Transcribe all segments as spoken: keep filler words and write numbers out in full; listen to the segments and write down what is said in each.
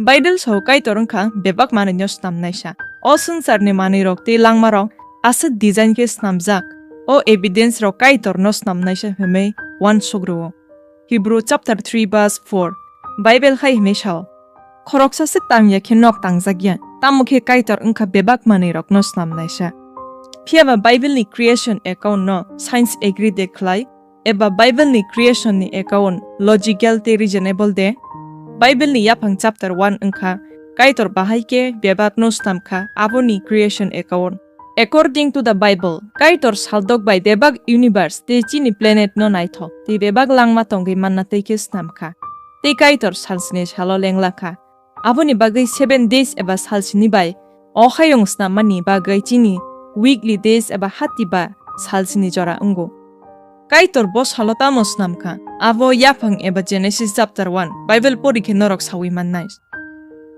Bible sao Kaitor wngkha bebak manwino snamnaisa. O swngcharni manwirok tei langmarok aswk design khe snamjak, o evidence rok Kaitorno snamnaisa hwnwi uansuk rwo. Hebrew chapter three verse four, Bible hai hwnwi sao, "Khoroksa se tang ya khe nok tangjak ya, tamo khe Kaitor wngkha bebak manwirokno snamnaisa." Phiya ba Bible ni creation account no science agree de khlai, eba Bible ni creation ni account logical tei reasonable de? Bible ni yaphang chapter one wngkha, Kaitor bahai khe bebak no snam kha, abo ni creation account. According to the Bible, Kaitor saldok bai bebak universe tei chini planet no naithok tei bebak langma tongwi manna tei khe snam kha. Tei Kaitor salsni salo lengla kha. Aboni bagwi seven days eba salsni bai o hayung snammani bagwi chini weekly days eba hati ba salsni jora wngo. Kaitor bo salo tamo snam kha, abo yaphang eba Genesis chapter one, Bible pori khe norok saui mannai.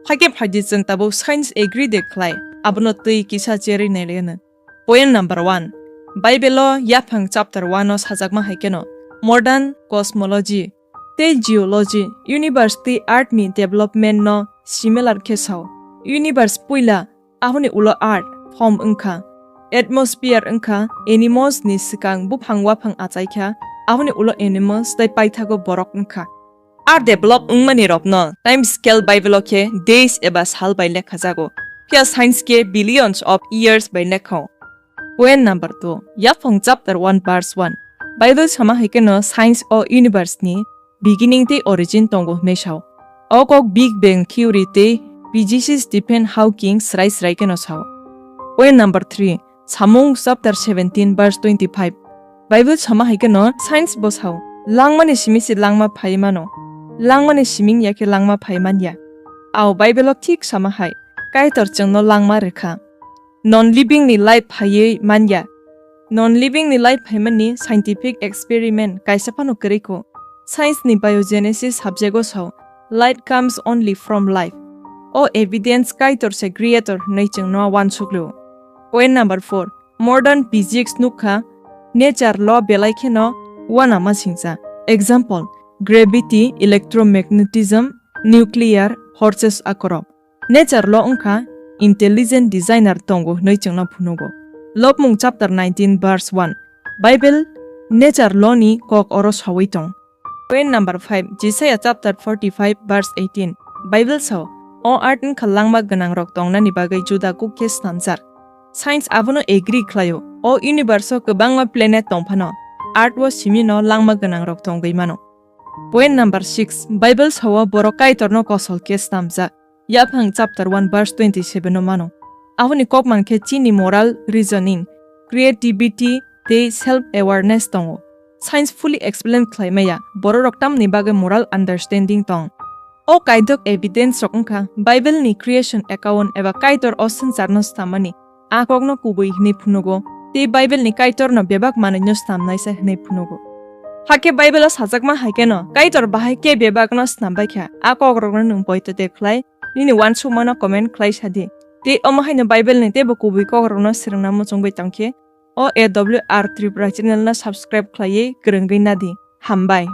Hakhe phaidi chwng tabuk science agree de khlai, abono twi kisa cherwi nailaiano. Point number one, Bible o yaphang chapter one o sajakma hai kheno modern cosmology tei geology, universe tei earth ni development no similar khe sao. Universe puila, aboni ulo earth form wngkha, atmosphere wngkha, animals ni swkang buphang waphang achaikha, aboni ulo animals tei paithago borok wngkha. Earth develop wngmani rokno time scale Bible o khe days eba sal bai lekha jago, phiya science khe billions of years bai lekha. Point number two, yaphang chapter one verse one, Bible sama hai kheno science o universe ni beginning tei origin tongo hwnwi sao. O kok Big Bang theory tei physicist Stephen Hawking srai srai kheno sao. Point number three, Samung chapter seventeen verse twenty-five, Bible sama hai kheno science bo sao, langmani simi se langma phai mano, langmani siming ya khe langma phai man ya. Ao Bible o thik sama hai, Kaitor chwngno langma rwkha. Non living ni life phaiwi man ya. Non living ni life phaimani scientific experiment kaisa phano kwrwi kho. Science ni biogenesis subject o sao, "Light comes only from life." O evidence Kaitor se creator hwnwi chwngno uansuk rwo. Point number four, modern physics nukha, nature law belai kheno uanama singcha. Example, gravity, electromagnetism, nuclear forces akorok. Nature law wngkha intelligent designer tongo hwnwi chwngno phunugo. Lobmung chapter nineteen verse one, Bible nature law ni kok oro saui tong. Point number five, Jisaiah chapter forty-five verse eighteen, Bible sao, "O earth wngkha langma gwnangrok tongnani bagwi juda kuk khe snamjak." Science abono agree khlaio, o universe o kwbangma planet tong phano, earth o simi no langma gwnangrok tongwi mano. Point number six, Bible sao borok Kaitorno kosol khe snamjak. Yaphang chapter one verse twenty-seven o mano. Aboni kokmang khe chini moral reasoning, creativity tei self awareness tongo. Science fully explain khlai maya, bororok tamni bagwi moral understanding tong. O kaidok evidence rok wngkha Bible ni creation account eba Kaitor o swngcharno snamani a kokno kubui hwnwi phunugo, tei Bible ni Kaitorno bebak manwino snamnaisa hwnwi phunugo. Hakhe Bible o sajakma hai kheno Kaitor bahai khe bebakno snambai kha, a kokrokno nwng poito de khlai nini uansukmano comment khlai sa di. Tei omo haino Bible ni teibo kubui kokrokno swrwngna muchungbai tong khe, o A W R Tripura channel no subscribe khlaiwi kwrwngwi na di. Hambai.